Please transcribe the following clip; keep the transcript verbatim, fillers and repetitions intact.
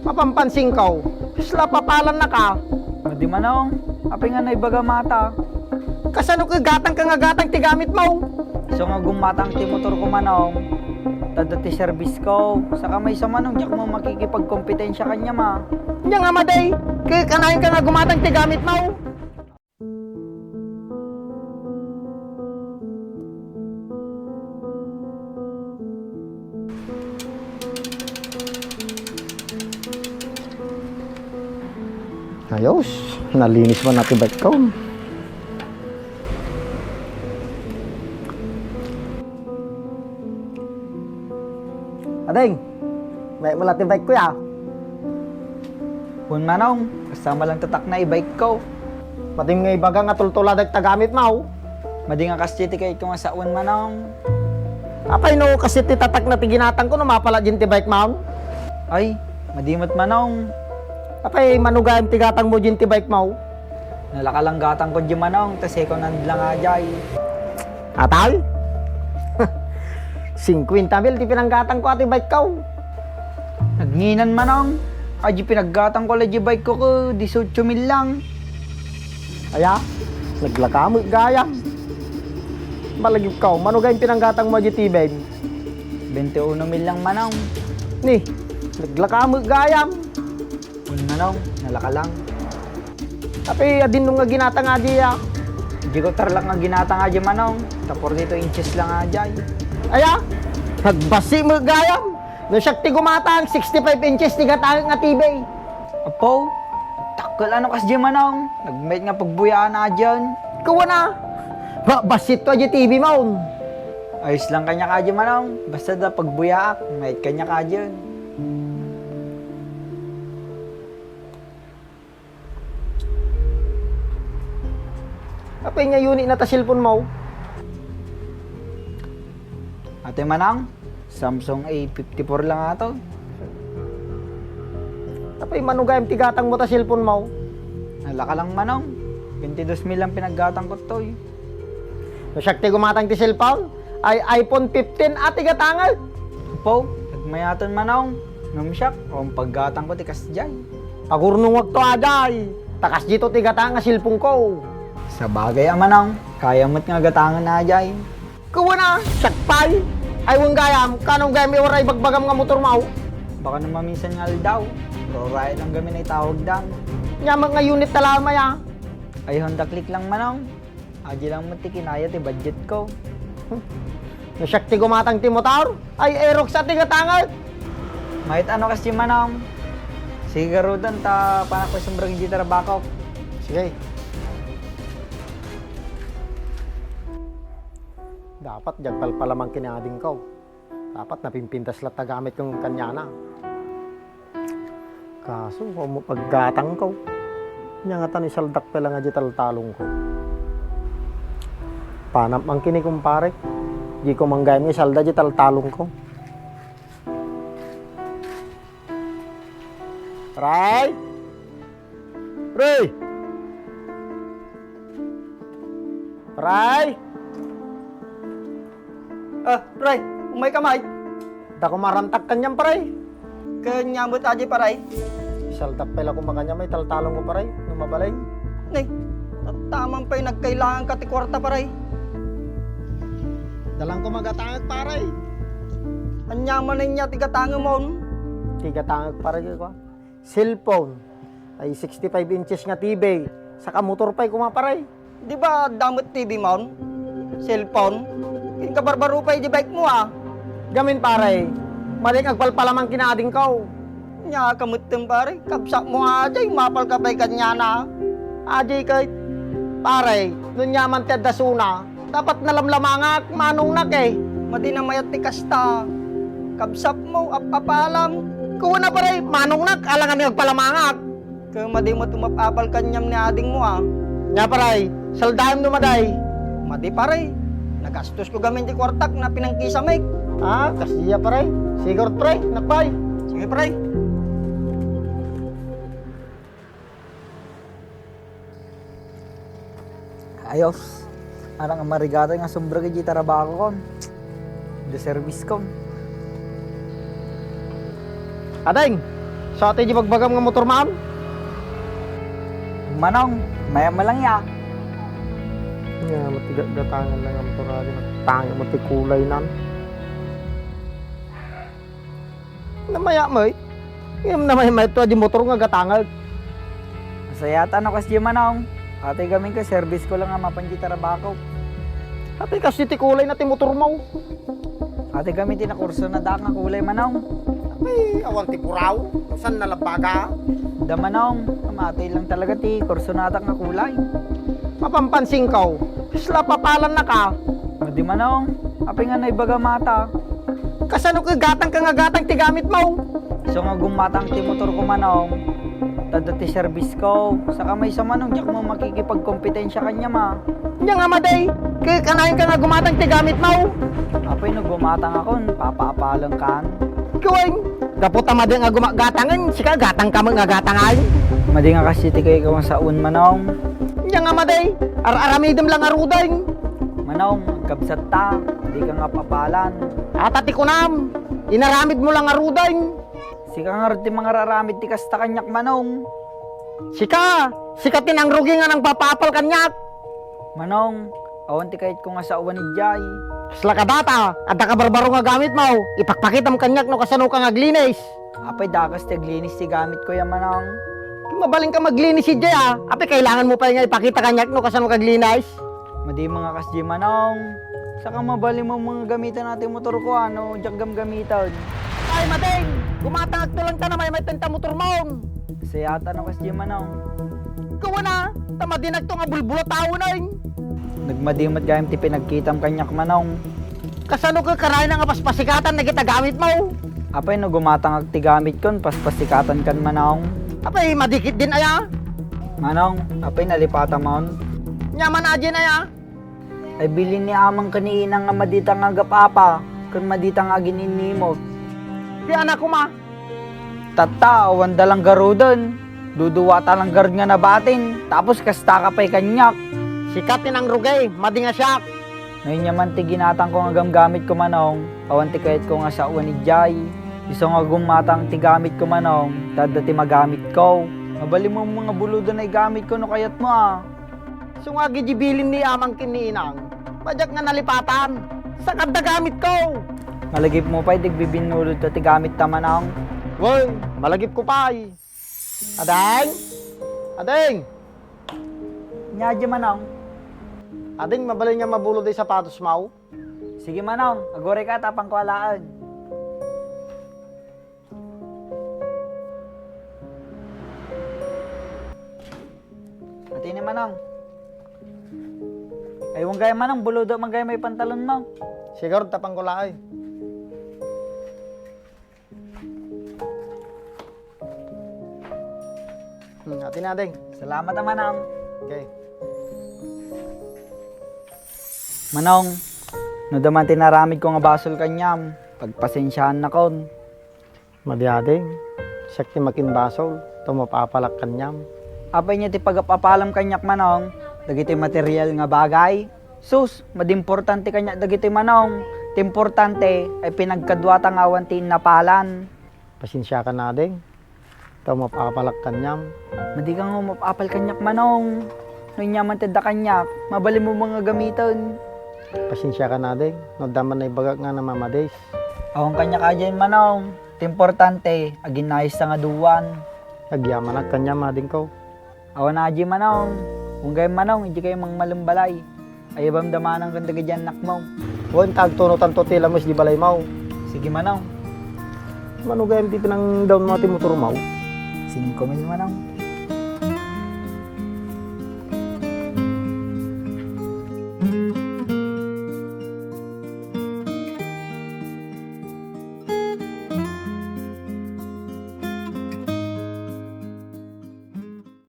Mapanpansinko, kasla papalannak a. Madi, Manong, apay nga naibaga mata? Kasano ket gatangka nga gatang ti gamitmo? Isu nga gumatang ti motorko, Manong. Ta adda ti serbisko. Saka maysa, Manong, diak met makikipagkompetensia kaniam a. Ania nga madi, ket kanayon ka nga gumatang ti gamitmo? Ayos, nalinis man na ti bike ko. Ading, mayat met la ti bike ko ya. Wen, Manong, basta malang tatakna i-bike ko. Madim nga ibaga nga tultula dagta gamitmo. Madi nga kasdi ti kayatko nga sawen, Manong. Apay no kasdi ti tatakna ti ginatangko no mapala diay ti bikemon? Ay, madi met, Manong. Apay mano gayam ti gatangmo diay ti bikemo? Nalaka lang gatangko diay, Manong, ta second hand lang a diay. Atay? Singkuenta mil ti pinanggatangko a ti bikeko. Nagnginan, Manong. Ay, diay pinanggatangko la diay bikeko ket dieciocho mil lang. Aya? Naglaka met gayam. Malagipko, mano gayam pinanggatangmo a diay ti bikemo? Bente uno mil lang, Manong. Ni, naglaka met gayam. Wen, Manong, nalaka lang. Apay, adinno nga ginatang a diay a? Diay ko tarlak nga ginatang a diay, Manong. Ta forty-two inches lang a diay. Aya? Nagbassit met gayam. No siak ti gumatang, sixty-five inches ti gatangek nga T V. Apo, dakkel a no kasdiay, Manong. Nagmayat nga pagbuyaan a diay. Kuana, ba-, bassit to a diay T V mo. Ayos lang kaniak a diay, Manong. Basta adda pagbuyaak, mayat kaniak a diay. Apay nga unit na ta cellphone mo? Atoy, Manong, Samsung A fifty-four lang ato. Apay mano gayam ti gatangmo ta cellphone mo? Nalaka lang, Manong. Bente dos mil lang pinanggatangko toy. No siak ti gumatang ti cellphone, ay iPhone fifteen a ti gatangek. Apo, nagmayaten, Manong. Ngem siak, awan paggatangko ti kasdiay. Agurnongek to a diay, ta kasdiay to ti gatang a cellphone ko. Sabagay a, Manong, kayam met nga gatangen a diay. Kuana, siak pay. Ay, wen gayam, kaano gayam iwaray bagbagam nga motor mo? Baka no maminsan nga aldaw, Rorae lang gamin a itawagdan. Ania met nga unit ta laeng aya? Ay, Honda Click lang, Manong. Adiay lang met ti kinaya ti budget ko. No siak ti gumatang ti motor, ay Aerox a ti gatangek. Mayat a no kasdiay, Manong. Sige, garuden ta panak pay sumrek idiay trabakok. Sige. Dapat diak palpalaman ken ni adingko. Dapat napimpintas latta gamitko kaniana. Kaso, awan met paggatangko. Ania ngata no isaldak pay la nga diay taltalongko? Panam man ken ni kumparek. Diay ko man gayam nga isalda diay taltalongko. Pare! Pare! Pare! Ah, pare, umayka met. Dako marantak kaniam, pare. Ken ania met a diay, pare? Isaldak pay la koma kaniam a italtalongko, pare, no mabalin. Nay, tattaman pay nagkailanganka ti kuarta, pare. Dalan koma gatangek, pare. Ania manen nia ti gatangem? Ti gatangek, pare, kua. Cellphone. Ay, sixty-five inches nga T V. Saka motor pay koma, pare. Di ba adda met T V mo? Cellphone? Ken kabarbaro pay di bike mo, ah. Gamin, pare. Madi nga agpalpalaman ken ni adingko. Ania ka metten, pare? Kabsatmo a diay, mapalka pay kaniana. Adiay ket, pare, no ania man ti adda isuna, dapat nalamlamangak, manongnak, eh. Madi a mayat ti kasta. Kabsatmo, ap-apalam. Kuana, pare, manongnak, alangan nga agpalamangak. Ket madi met umap-apal kaniam ni adingmo, ah. Nia, pare, saldaem no madi. Madi, pare. Nagastosko gamin ti kuartak na pinangkisamik. Ah, kasdiay, pare. Sige, pare. Nakpay. Sige, pare. Ayos. Anak nga marigatan nga sumbrek iti trabakokon. Iti service kon. Ading! Sa ti di bagbagam nga motor man? Manong, mayam lang ya. Nga, matigatgatangan na nga motor, adi, nagtangay mo ti kulay nan. Namaya mo, eh. Ngem namaya mo ito, adi motor nga gatangag. Masayat ano kas di manong. Atoy gamin ka, service ko lang nga mapan di trabako. Atoy kas di ti kulay na ti motor mo. Atoy gamin ti nakurso na da nga kulay manong. Ay, awan ti puraw. Saan nalabaga? Da manong, amatoy lang talaga ti kurso na da nga kulay. Mapampansin ko, isla papalan na ka. Madi manong, apay nga naibaga mata. Kasano ka gatang ka nga gatang ti gamit mo? So nga gumatang ti motor ko manong, tadda ti service ko. Saka maysa manong, diak mo makikipagkompetensya kanya ma. Nya nga madi, kay kanayon ka nga gumatang ti gamit mo. Apay no gumatang akon, papaapalen kan. Kuweng, gapu ta madi nga gumagatangen, sika gatang ka nga gatangan. Madi nga kasi ti kay ko nga saon manong. Nya nga madi, ar-aramidem lang arudeng. Manong, agkabsat ta, di ka nga papalan. Ata ti kunam, inaramid mo lang arudeng. Sika nga ti mangararamid ti kasta kaniak manong. Sika, sika ti nangrugi nga nangpapaapal kaniak. Manong, awan ti kayatko nga saoan idiay. Kasla ka data, adda ka barbaro nga gamit mo. Ipakpakitam kaniak no kasano ka nga aglinis. Apay dakas ti aglinis ti gamit ko ya manong. Mabalin ka maglinis idiay a. Apay kailangan mo pay nga ipakita kaniak no kasano ka aglinis. Madi mga kas di manong. Saka mabalin mo mga gamitan na ti motor ko, ano, diak gamgamitan. Ay, mading! Gumatangak to lang ta na may may tenta motor mo. Sayatan no kas di manong. Kawana, ta madinag to nga bulbula taon ay. Nagmadimat gayam ti pinagkitam kaniak manong. Kasano ka karayna nga paspasikatan na kita gamit mo? Apay no gumatangak ti gamit kon, paspasikatan kan manong. Apay madikit din aya? Manong, apay nalipata mon? Nyaman a din aya? Ay bilin ni amang ken ni inang nga madita nga agap-apa, ken madita nga agin-innimot. Ti anak ko ma. Tatta, awan da lang garuden. Duduwa ta lang garud nga nabatin, tapos kasta ka pay kaniak. Sika ti nangrugay, madi nga siak. No ania man ti ginatang ko nga gamgamit ko manong, awan ti kayat ko nga saoan idiay. Isu nga gumatang ti gamit ko manong, ta adda ti magamit ko. Mabalin mo nga buludan ay gamit ko no kayat mo a. Sungagi di bilin ni amang ken ni inang, padiak nga nalipatan. Sakadda gamit ko. Malagip mo pay, di agbibinnulod ta ti gamit ta manong. Wen, malagip ko pay. Ading? Ading! Nia di manong. Ading, mabalin nga mabulod ay sapatos mo? Sige manong, aguray ka tapang ko alaen. Ati ni manong. Ay, wen gayam manong, buludo man gayam ay pantalon mo. Siguro, tapang ko laeng. Hmm, ati na, ding. Salamat a manong. Okay. Manong, no da man ti naramid ko nga basol kaniam, pagpasensiaan nakon. Madi ading, siak ti makimbasol, ta mapapalak kaniam. Apay nia ti pagap-apalam kaniak manong, dagiti material nga bagay? Sus, madi importante kaniak dagiti manong. Ti importante ay pinagkaduata nga awan ti innapalan. Pasensiakan ading, ta mapapalak kaniam. Madi ka nga mapapal kaniak manong. No ania man ti adda kaniak, mabalin mo nga gamiten. Pasensiakan ading, no adda man naibagak nga namamadis. Awan kaniak a diay manong. Ti importante, aginnayos ta nga duan. Agyamanak kaniam, adingko. Awan a diay manong. Wen gayam manong, idi kayo mangmalembalay. Ayabam da manang ken dagiti annakmo. Wen, ta agtunotanto ti lames di balaymo. Sige manong. Mano gayam ti pinangdawnmo ti motormo? Singko mil manong.